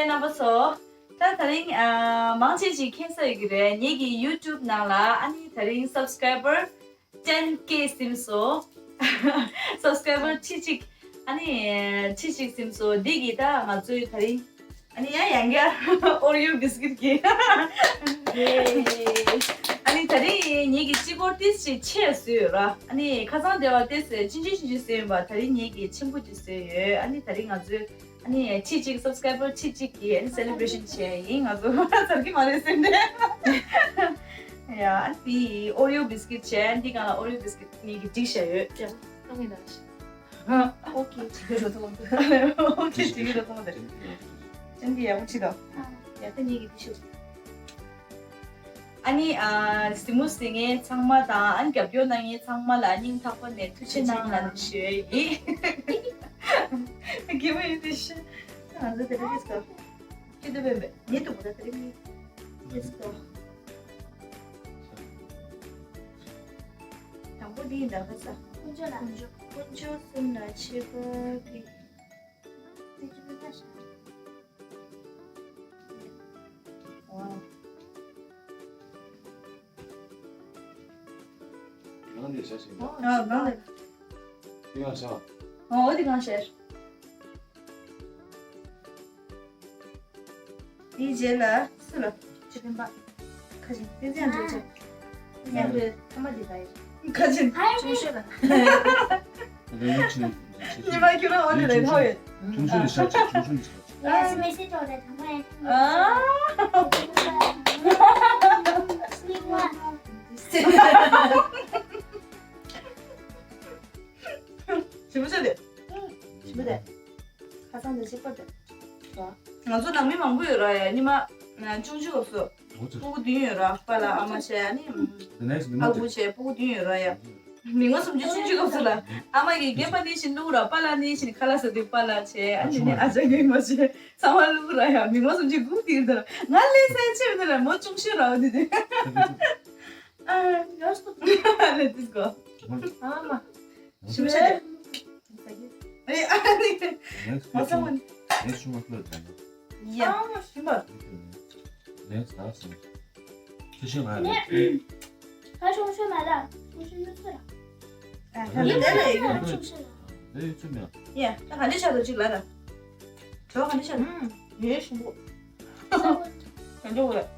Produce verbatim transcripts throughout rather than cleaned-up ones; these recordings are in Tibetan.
རྣམ་པ་ཚོ། ད་དེ་རིང་ཨ་མང་ཆེ་ཞིག་མཁྱེན་ས་ཡོད་ཀྱི་རེད། ངེད་ཀྱི་YouTube་ནང་ལ་ཨ་ནི་དེ་རིང་subscriber ten K་ཟིན་སོང་། Subscriber་ཁྲི་གཅིག་ཨ་ནི་ཁྲི་གཅིག་ཟིན་སོང་། འདི་གི་ད་ང་ཚོའི་དེ་རིང་ཨ་ནི་ཡང་ཡང་བསྐྱར་Oreo་བི་སི་ཀིཊ་གི། ཡེ། ཨ་ནི་དེ་རིང་ངེད་ཀྱི་སྤྱི་སྒོར་ཏིས་ཅིག་ཆེ་བཟོས་ཡོད་ར། ཨ་ནི་ཁ་སང་དེ་བ་ཏིས་ཆུང་ཆུང་ཆུང་ཆུང་བཟོས་ཡོད་པ། དེ་རིང་ངེད་ཀྱི་ཆེན་པོ་ཅིག་བཟོས་ཡོད། ཨ་ནི་དེ་རིང་ང་ཚོའི་ཨ་ནི་ཁྲི་གཅིག subscriber་ཁྲི་གཅིག་གི་ཨ་ནི་celebration་བྱས་ཡིན། ང་ཚོ་ཚར་གི་མ་རེད་སེམས་ཏེ། ཡ། ཨ་ནི་Oreo་བི་སི་ཀིཊ་བྱས། ཨ་ནི་འདི་སྒང་ལ་Oreo་བི་སི་ཀིཊ་ངེད་ཀྱིས་བསྒྲིགས་བཞག་ཡོད། ཡ། ཨ་མའི་ནང་བཞིན། ཨོ་ཁེ། ཅིག་རོ་ཐོང་། ཨོ་ཁེ། ཅིག་རོ་ཐོང་། ཅན་གྱི་ཡག་པོ་བྱེད་དོ། ཡ། ད་ངེད་ཀྱིས་འདི་ཞུ། ཨ་ནི་ཨ་གཟིགས་མོ་གཟིགས་མཁན་ཚང་མ་དང་ཨ་ནི་རྒྱབ་སྐྱོར་གནང་མཁན་ཚང་མ་ལ་སྙིང་ཐག་པ་ནས་ཐུགས་རྗེ་གནང་ལབ་ནས་ཞུ་ཡས་ཡིན། རྒན་མོ་ཡིན་དུས་ཤི། ང་ཚོ་དེ་འདྲ་ཞིག་གོ། ཁྱེད་དུ་བས་མེད་ཉེ་དུ་མོ་ད་དེ་རིང་ཡིན། དང་པོ་འདི་ཡིན་ད་ག་ས། དཀོན་མཆོག་ལ། དཀོན་མཆོག་དཀོན་མཆོག་གསུམ་ལ་མཆོད་པ་ཕུལ། དེ་ཅི་མི་ལྟ་ཤག་ཝའོ། ནང་ནས་བྱ་ཞིག་ཨ། ནང་ནས། དེ་ཡང་བྱ། ཨོ། འོ་དེ་གང་བྱས། དེའི་རྗེས་ལ་སུ་ལ། ཆོས་དཔོན་པ། ཁ་ཆེ། བསྟན་འཛིན་ཨ་འབྲུག་ཆེ། མཉམ་དུ་ཐ་མ་འདི་ལ་ཡིན། ཁ་ཆེ། ཆུང་ཤོས་ལ། ཉི་མ་ཁྱོད་རང་འོ་དེ་ལ་ཐོག་ཡོད། ཆུང་ཤོས་ལ་ཤ་ཆེ། ཆུང་ཤོས་ལ་ཤ་ཆེ། ཡ་སི་མེ་སི་ཏོ་རེ་ཐ་མ་ཡིན། ཨ། སི་ཝ། ཞིམ་པོ་ཆགས་ཏེ། ཞིམ་པོ་དེ། ཁ་སང་དེ་གཅིག་པ་དེ། ང་ཚོ་ནང་མི་མང་པོ་ཡོད་ར་ཡ། ཉི་མ་ཆུང་ཆུང་སྐབས་སུ་སྤུ་གུ་བདུན་ཡོད་ར། པཱ་ལགས་ཨ་མ་བྱས་ཨ་ནི་ཨ་ཁུ་བྱས་སྤུ་གུ་བདུན་ཡོད་ར་ཡ། མི་ངོ་སུམ་ཅུ་ཆུང་ཆུང་སྐབས་སུ་ལ་ཨ་མ་གིས་སྐེད་པ་ནས་བཞིན་བླུགས་ར། པཱ་ལགས་ནས་བཞིན་ཁ་ལག་ཟ་དུས་པཱ་ལགས་བྱས་ཨ་ནི་ནི་ཨ་ཅག་གིས་མ་བྱས་ཚང་མ་བླུགས་ར་ཡ། མི་ངོ་སུམ་ཅུ་སྒུག་དེ་ཡོད་ར། ང་ལས་སེ་ཆེ་ཡོད་ར། མོ་ཆུང་ཤོས་ར་འོ་དེ་དེ། ཨ་ཡོད་སོ། ལས་དེ་གོ། ཨ་མ། ཞིམ་ཤ་རེད། ཨེ་ཨ་ནི། མ་ཚང་མ་ནི། ངས་ཆུང་མ་ཁུལ་དང་། ཡ། ཨ་མ་ཞིམ་པ། ངས་ཟ་སོང་། ཆུ་ཤིང་ང་རེད། ད་ཆུང་ཤོས་མ་ར། ཆུང་ཤོས་ཡོད་ཚོད་ར། ཨ་ད་ལྟ་རེད་ཡོད། ཆུང་ཤོས་ར། ལས་ཡོད་ཚོད་མེད། ཡ་ད་ག་འདྲ་ཆགས་འདུག་ཅིག་ལ་ད། ཇོ་ག་འདྲ་ཆགས་འདུག་ངའི་ཞིམ་པོ། ག་འདྲ་བོ་རེད།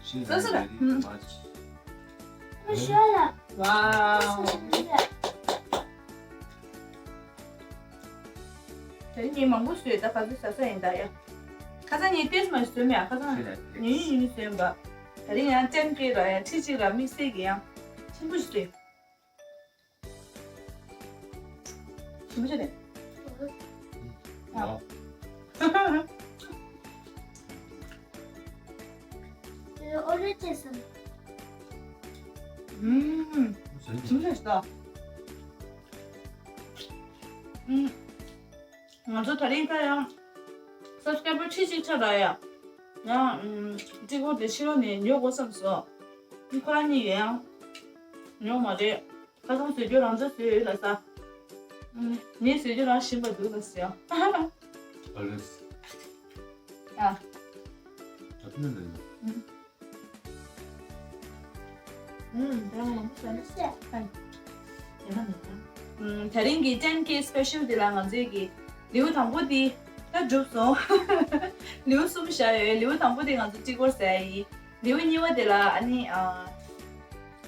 ཤིང་སོ་སོ་ར། ཨུམ། ཤོ་ལ། ཝའོ། ད་རིང་ངས་མང་པོ་བཟོས། ད་ག་ཚོད་ཟ་ས་ཡིན་ད་ཡ། ཁ་སང་ངས་ཏེས་མ་བཟོས་མེད་ཨ། ཁ་སང་ཉུང་ཉུང་ཉུང་ཉུང་བཟོས་ཡིན་པ། ད་རིང་ཡང་ཏན་ཏན་ར་ཡ་ཁྲི་གཅིག་ར་དམིགས་བསལ་གྱི་ཡང་ཆེན་པོ་ཞིག་བཟོས། ཞིམ་པོ་ཆགས་ཏེ། ཨ། ཨོ་རེད་ཅེས་སམ། ཨུམ། ཞིམ་པོ་ཆགས་ཏེ། ཨུམ། ང་ཚོ་ད་རིང་ད་ཡང་སབ་སི་ཀ་རའི་བར་ཁྲི་གཅིག་ཆགས་ར་ཡ། ཡང་ཨུམ། ཊིག་ཊོག་དེ་ཕྱི་ལོགས་ནས་ཉོ་དགོས་བསམ་སོང་། ཁོ་རང་གཉིས་ཡང་ཉོ་མ་རེད། ཁ་སང་བཟོས་རྒྱུ་རང་ཚོ་བཟོས་ཡོད་ལ་ས། ཨུམ། ངས་བཟོས་རྒྱུ་རང་ཞིམ་པ་འདུག་ལ་ཟེར། ཨ་ལེས། ཨ། ད་ཕན་ལེ། ཨུམ། ཨུམ། ད་ང་མོ་ཟ་ནི་ཤེས། ཨ། ཡང་ན་མེད་ད། ཨུམ། དེ་རིང་གི་ཊེན་ཀེ་སི་པེ་ཤལ་དེ་ལ་ང་ཚོའི་གི་ལེའུ་དང་པོ་དེ་ད་གྲུབ་སོང་། ལེའུ་གསུམ་བཞག་ཡོད། ལེའུ་དང་པོ་དེ་ང་ཚོ་ཊིག་ཊོག་ཟ་ཡ་ཡིན། ལེའུ་གཉིས་པ་དེ་ལ་ཨ་ནི་ཨ།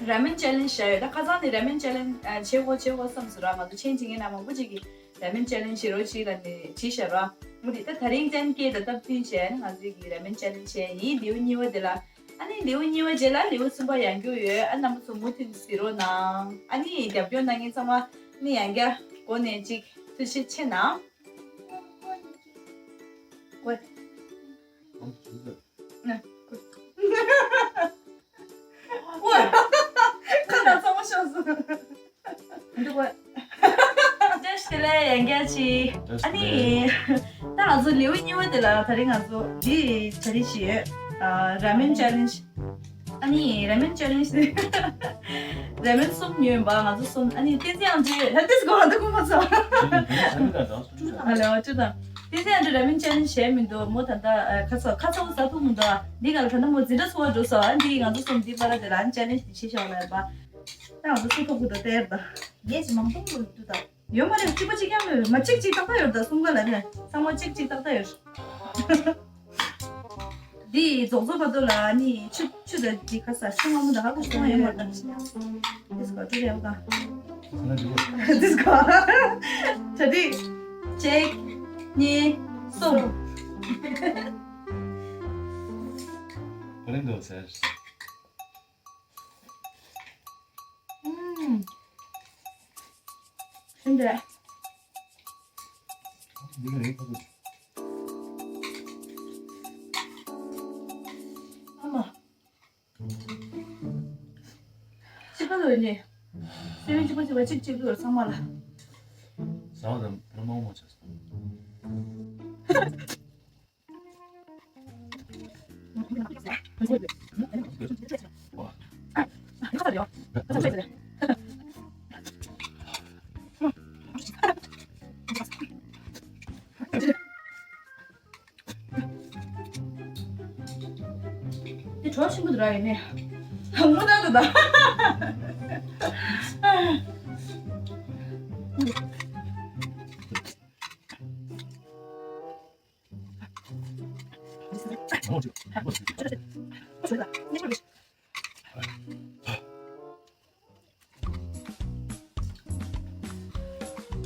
ར་མེན་ཅེ་ལེན་ཇི་བྱས་ཡོད། ད་ཁ་སང་ནས་ར་མེན་ཅེ་ལེན་ཇི་བྱེད་དགོས་བྱེད་དགོས་བསམ་སོང་ར། ང་ཚོ་མཆན་བྲིས་མཁན་ནང་མང་པོ་ཅིག་གིས་ར་མེན་ཅེ་ལེན་ཇི་བྱེད་རོགས་བྱེད་ལབ་ནས་བྲིས་བཞག་ར། འོ་དེ་ད་ད་རིང་ཊེན་ཀེ་དང་སྟབས་བསྟུན་བྱས་ནས་ང་ཚོས་ཀྱིས་ར་མེན་ཅེ་ལེན་ཇི་བྱས་ཡིན། ལེའུ་གཉིས་པ་དེ་ལ། ཨ་ནི་ལེའུ་གཉིས་པ་རྗེས་ལ་ལེའུ་གསུམ་པ་ཡང་རྒྱུག་ཡོད། ཨ་རྣམ་པ་ཚོ་མུ་མཐུད་གཟིགས་རོགས་གནང་། ཨ་ནི་རྒྱབ་སྐྱོར་གནང་མཁན་ཚང་མ་ནི་ཡང་བསྐྱར་སྒོ་ནས་ཅིག་ཐུགས་རྗེ་ཆེ་གནང་། ཀོ། ཨ། ཁ་ནང་ཚང་མ་ཤོར་སོང་། འདུག་གོ། བཀྲ་ཤིས་བདེ་ལེགས་ཡང་བསྐྱར་ཅིག་ཨ་ནི། ད་ང་ཚོ་ལེའུ་གཉིས་པ་དེ་ལ་ད་རིང་ང་ཚོ་འདི་གྲ་སྒྲིག་བྱས་ཡོད། ཨ། ར་མེན་ཅེ་ལེན་ཇི། ཨ་ནི་ར་མེན་ཅེ་ལེན་ཇི་དེ། ར་མེན་གསུམ་ཉོས་ཡིན་པ་ང་ཚོ་གསུམ། ཨ་ནི་བསྟན་འཛིན་ཨང་ཅེ་ཧ་ཏིས་གོ་ཧ་ཏི་ཁུ་ཁོ་ཚོ། ཨ་ལེ་བ་ཅུ་དང་། དེ་ཚེ་ཨ་འདྲ་ར་མིན་ཅེ་ལེན་ཇི་བྱས་མི་འདུག་མོ་ད་ལྟ་ཨ་ཁ་ཚ་ཁ་ཚ་བོ་ཟ་ཐུབ་མི་འདུག་འདི་ག་ལ་ད་ལྟ་མོ་འཛིན་གྲྭ་ཚུགས་པ་འགྲོ་སོང་། ཨ་འདི་ང་ཚོ་གསུམ་འདི་པ་ར་དེ་ལ་ཨ་ཅེ་ལེན་ཇི་དེ་བྱེད་ཤོག་ལ་ཡ་པ། ད་ང་ཚོ་ཚུགས་ཐུབ་ཀྱི་འདུག་སྟེར་ད། ངས་ཅི་མང་པོ་འགྲོ་འདུག་ད། ཡོད་མ་རེད། གཅིག་པ་གཅིག་རྐྱང་ཡོད་མ། གཅིག་གཅིག་ཏག་ཏག་ཡོད་ད་གསུམ་ཀ་ལ་ནས་ཚང་མ་གཅིག་གཅིག་ཏག་ཏག་ཡོད། འདི་རྫོགས་རྫོགས་བར་དུ་ལ་ནི་ཆུ་ཆུ་དང་འདི་ཁ་ས་ཆུ་མང་པོ་འདྲ་ཧ་གོ་སོང་ཡོད་མ་རེད་ད། འདི་སྐོར་ཏུ་རེད་ད། འདི་སྐོར་ད་འདི་གཅིག་གཉིས་གསུམ། ཁོ་རང་འདུག་ཟེར། ཨུམ། ཤིན་ཏུ། འདི་ལ་ཡོད་པ་དང་། ཨ་མ། གཅིག་པ་ལོས་ནི། སེ་བན་གཅིག་པ་གཅིག་པ་གཅིག་གཅིག་ལོས་ཚང་མ་ལ། ཟ་བ་དང་བུ་མང་མང་ཆགས་སོང་། དེ་གྲོགས་ཆེན་པོ་དེ་ར་ཡིན་ནི། དངོས་གནས་དུ་ད།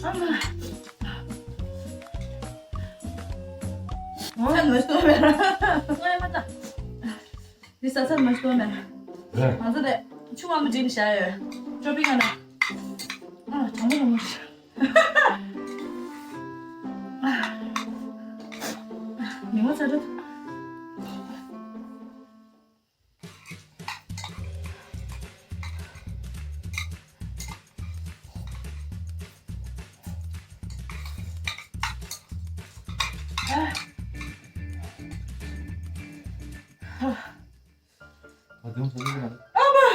ཨ་མ། ཨ་མ། ཨ་མ། འདི་ཟ་ཚར་མ་ཤོར་མེད། ང་ཚོ་དེ་ཆུ་བ་མོ་འདྲེན་བྱ་ཡོད། ཅོ་པི་ག་ན། ཨ་གྲང་མོ་གྲང་མོ། མི་མོ་ཚ་དྲོད། ཨ་དེ་མོ་ཟ་ལེ་ལེ། ཨ་མ།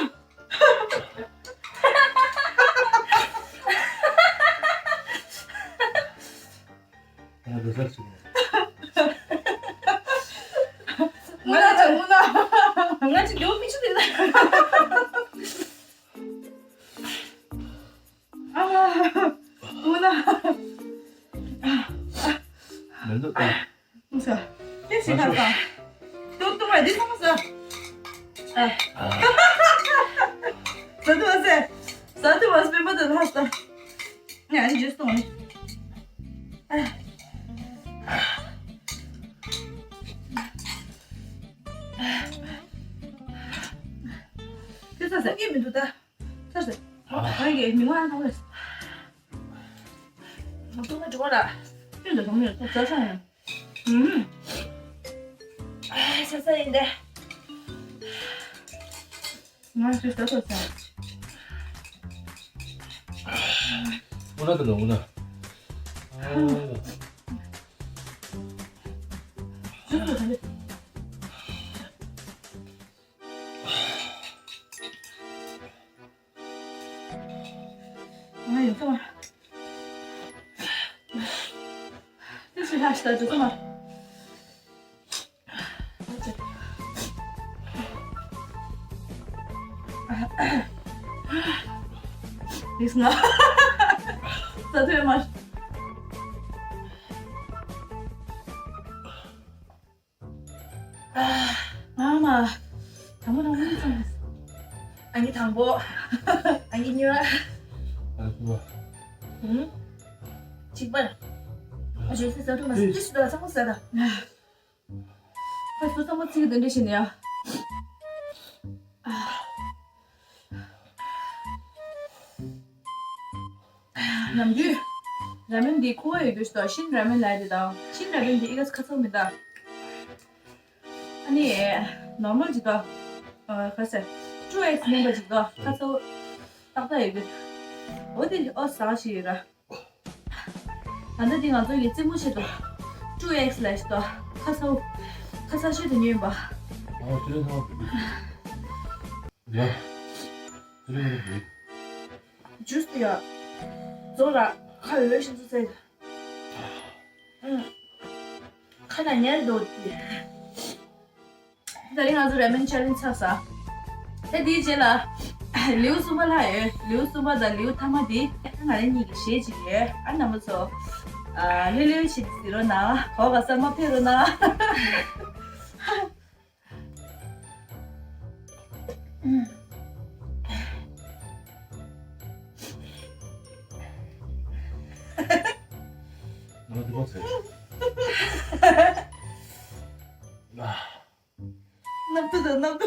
ང་ལ་ཅང་མོ་ན། ང་ཅི་འདོད་མི་ཆུ་དེ་ན། ཨ་མ། མོ་ན། མེ་འདོད་ད། ཟ། དེ་ཞིག་ཁ་ས། ཏུ་ཏུ་བ་འདི་ཚང་མ་ཟ། ཨ། ཟ་ཏུ་བ་ཟ། ཟ་ཏུ་བ་སྤེན་པ་དུ་ལྷ་ས། ང་ནི་ཇུས་གཏོང་ནི། ཨ། དེ་ས་ཟ་གི་མི་འདུག་ད། ཚར་ཟེར། ཨ། ང་གི་མི་དབང་ཐང་ལས། ང་ཚོ་ང་འགྲོ་བ་ལ། ཁྱོད་ཚོ་གང་མི་ཡོད་ཚོ་ཟ་ས་ཡིན། ཨུམ། ཨ་ཟ་ས་ཡིན་ཏེ། ང་ཚོས་ཟ་ས་ཟ། འོ་ན་དེ་ལ་འོ་ན། ཨ། ཚོད་ཚོད་ད་ལེ། ང་ཡོད་ཚོད་མ། དེ་ཞིག་ལྷག་ཞིག་ད་ཚོད་མ། དེ་སྔ། ད་ཚོད་མ། ཨ་མ། དང་པོ་དང་པོ་ནི་ཚང་མ། ཨ་ནི་དང་པོ། ཨ་ནི་གཉིས་པ། ཨ་ནི་གསུམ་པ། ཨུམ། གཅིག་པ། ཨ་ཞོ་སི་ཟ་ཐུབ་མ་སི་ཏི་སི་དང་ཚང་མ་ཟ་ད། ཨ་སུ་ཚང་མ་ཚིག་དེ་འདྲ་བྱས་ནས་ཡ། ཨ། ནམ་རྒྱུན་ར་མེན་འདི་ཁུ་བ་ཡོད་དུས་སུ་ཤིན་ར་མེན་ལབ་དེ་དང་ཤིན་ར་མེན་འདི་ཨི་ག་ཁ་ཚ་མི་འདུག་ཨ་ནི་ནོར་མལ་ཅིག་དང་། ཨ་ག་ཟེར། ཀྲུ་ཨེག་སི་མེན་པ་ཅིག་དང་ཁ་ཚ་ཏག་ཏག་ཡོད་དུས། འོ་དེ་ཨོ་ཟ་ཞིག་ཡོད་ར། ད་ལྟ་འདི་ང་ཚོ་ཡི་རྩེད་མོ་ཆེད་དུ་ཀྲུ་ཨེག་སི་ལབ་ཞིག་དང་ཁ་ཚ་ཁ་ཚ་ཤོས་དུ་ཉོས་ཡིན་པ། ཨོ་དེ་ཚང་མ། ཡ། ཏུ་རེ་རེ་རེ། ཇུས་ཡ། རྫོགས་ལ་ཁ་ཡོད་ཤིན་ཏུ་ཚད། ཨུམ། ཁ་ན་ཉལ་འདུག་དེ་རིང་ང་ཚོ་རེ་མན་ཆེ་ལེན་ཚར་ས། དེ་དེའི་རྗེས་ལ་ལེའུ་གསུམ་པ་ལྷག་ཡོད། ལེའུ་གསུམ་པ་དང་ལེའུ་ཐ་མ་དེ་ང་རང་གཉིས་ཀྱིས་བཤད་ཅིག་ཡོད། ཨ་ནི་རྣམ་པ་ཚོ། ཨ་ལྷོད་ལྷོད་བྱེད་དེ་གཟིགས་རོགས་གནང་། གོ་ག་ས་མ་ཕེབས་རོགས་གནང་། གནམ་དུ་དང་གནམ་དུ།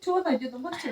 ཁྲོ་བོ་དང་རྒྱུ་དང་པོ་ཆེ།